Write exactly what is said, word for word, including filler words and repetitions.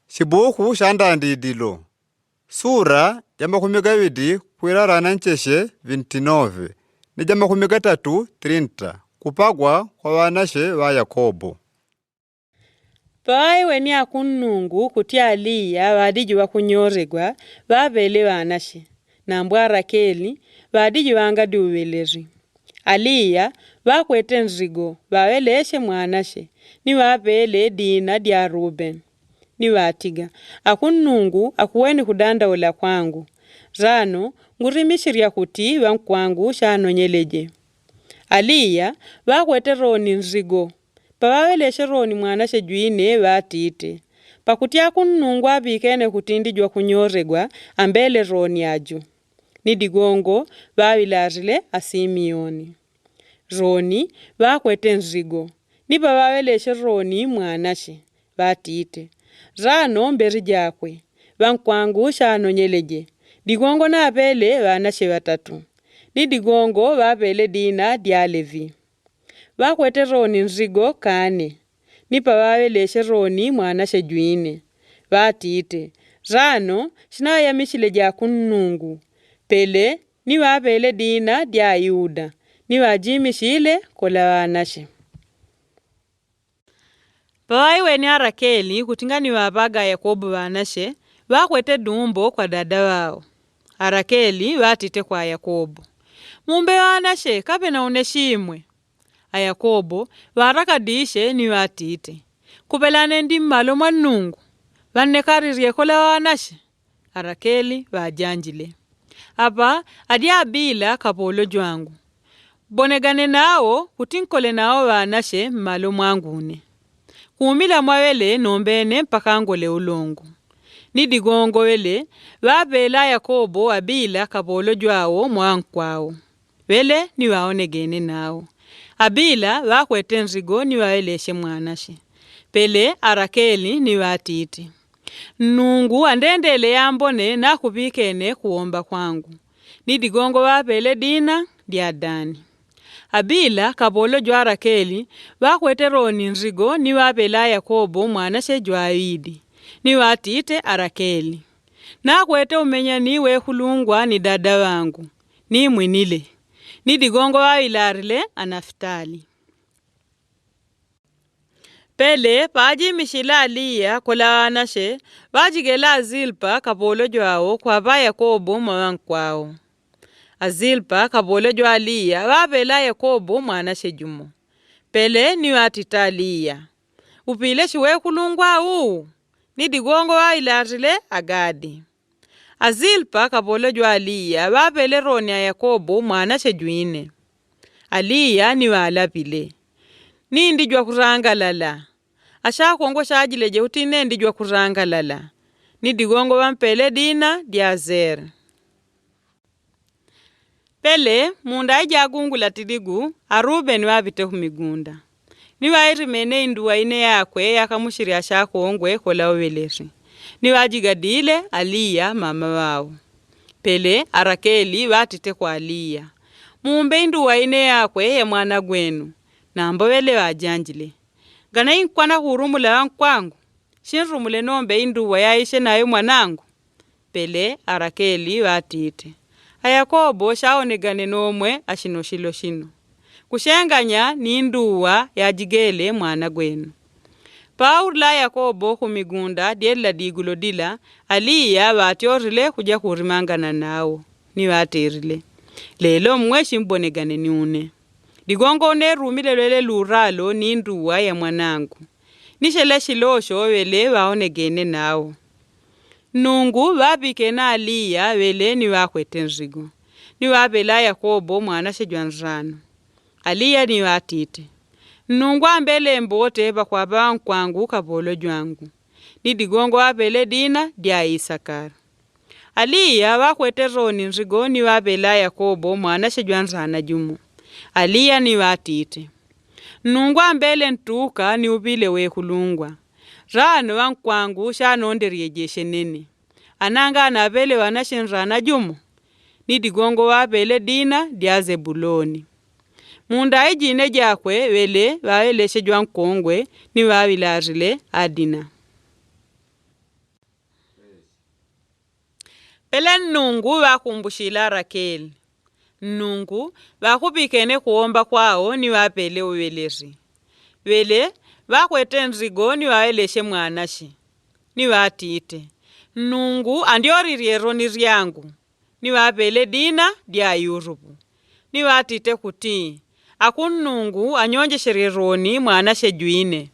Chibuku cha ndandidilo. Sura ja makumi gaŵidi kwila ŵanancheche vintinove ni ja makumi gatatu trinta. Kupagwa kwa ŵanache ŵa yakobo. Paŵaiweni akunnungu kuti aliya ŵadiji ŵakunyoregwa ŵaŵele ŵanache, nambo arakeli ŵadiji ŵangadi uŵeleri. Aliya ŵakwete nzigo ŵaŵeleche mwanache, ni ŵaŵele dina dya rubeni. Ni ŵatiga, akunnungu akuweni kudandaula kwangu. Rano ngurimichirya kuti ŵankwangu chanonyeleje. Aliya ŵakwete roni nzigo. Paŵaŵeleche roni mwanache jwine ŵatite, pakuti akunnungu aŵikene kutindijwa kunyoregwa ambele roni aju. Ni digongo ŵaŵilarile asimioni. Roni ŵakwete nzigo. Ni paŵaŵeleche roni mwanache ŵatite, rano mberi jakwe ŵankwangu chanonyeleje. Digongo naŵele ŵanache ŵatatu. Ni digongo ŵaŵele dina dya levi. Ŵakwete roni nzigo kane. Ni paŵaŵeleche roni mwanache jwine ŵatite, rano chinayamichile jakunnungu. Pele ni ŵaŵele dina dya yuda. Ni ŵajimichile kola ŵanache. Paŵaiweni arakeli kuti ngani ŵaŵaga yakobo ŵanache, ŵakwete dumbo kwa dada ŵao. Arakeli ŵatite kwa yakobo, mumbe ŵanache kaŵe na une chimwe. Ayakobo ŵarakadishe ni ŵatite, kuŵelane ndi mmalo mwa nnungu ŵannekalirye kola ŵanache. Arakeli ŵajanjile, apa adi abila kapolo jwangu. Bonegane nawo kuti nkole nawo ŵanache mmalo mwangu une. Kumila mwaŵele nombene mpaka ngole ulongo. Ni digongo ŵele ŵaŵele ayakobo abila kapolo jwawo mwa ŵankwawo. Ŵele ni ŵaonegene nawo. Abila ŵakwete nzigo ni ŵaŵeleche mwanache. Pele arakeli ni ŵatite, nnungu andendele yambone nakuŵikene kuwomba kwangu. Ni digongo ŵaŵele dina dya dani. Abila kapolo jwa arakeli ŵakwete roni nzigo ni ŵaŵele ayakobo mwanache jwa ŵidi. Ni ŵatite arakeli, nakwete umenyani wekulungwa ni dada ŵangu. Ni mwinile. Ni digongo ŵaŵilarile anafutali. Pele pajimichile aliya kola ŵanache, ŵajigele azilpa kapolo jwawo kwa ŵayakobo mwa ŵankwawo. Azilpa kapolo jwa aliya ŵaŵele ayakobo mwanache jumo. Pele ni ŵatite aliya, upile chiwekulungwa uwu? Ni digongo ŵaŵilarile agadi. Azilpa kapolo jwa aliya ŵaŵele roni ayakobo mwanache jwine. Aliya ni ŵalaŵile, nindi jwakurangalala. Achakongwe chajileje kuti nindi jwakurangalala. Ni digongo ŵampele dina dya zere. Pele munda ijagungula tiligu, arubeni ŵaŵite kumigunda. Ni ŵairimene induwa ine yakwe yakamuchilya achakongwe kola uŵeleche. Ni ŵajigadile aliya mama ŵao. Pele arakeli ŵatite kwa aliya, mumbe induwa ine yakwe ya mwana gwenu. Nambo ŵele ŵajanjile, ngana inkwana kurumula ŵankwangu, chinrumule nombe induwa yaiche nayo mwanangu. Pele arakeli ŵatite, ayakobo chaonegane nomwe achino chilo chino, kuchenganya ni nduwa yajigele mwana gwenu. Paurula ayakobo kumigunda dyelila digulo dila, aliya ŵatyorile kuja kurimangana nawo. Ni ŵatirile, lelo mmwe chimbonegane ni une. Digongo une rumile lwele luralo ni nduwa ya mwanangu. Ni chele chilocho ŵele ŵaonegene nawo. Nnungu ŵaŵikene aliya ŵele ni ŵakwete nzigo. Ni ŵaŵele ayakobo mwanache jwa nrano. Aliya ni ŵatite, nnungu ambele mbote ŵakwaŵa ŵankwangu kapolo jwangu. Ni digongo ŵaŵele dina dya isakara. Aliya ŵakwete roni nzigo ni ŵaŵele ayakobo mwanache jwa nrana jumo. Aliya ni ŵatite, nnungu ambele ntuka ni uŵile wekulungwa. Rano ŵankwangu chanondelyejeche nene. Ananga anaŵele ŵanache nrana jumo. Ni digongo ŵaŵele dina dya zebuloni. Munda ijine jakwe ŵele ŵaŵeleche jwankongwe ni ŵaŵilarile adina. Ŵele nnungu ŵakumbushila rakeli. Nnungu ŵakuŵikene kuwomba kwao ni ŵapele uŵelesi. Ŵele ŵakwete nzigo ni ŵaŵeleshe mwanache. Ni ŵatite, nnungu andyolilye loni lyangu. Ni ŵapele dina dya yurupu. Ni ŵatite kuti, aku nnungu anyonjeshelye loni mwanache jwine.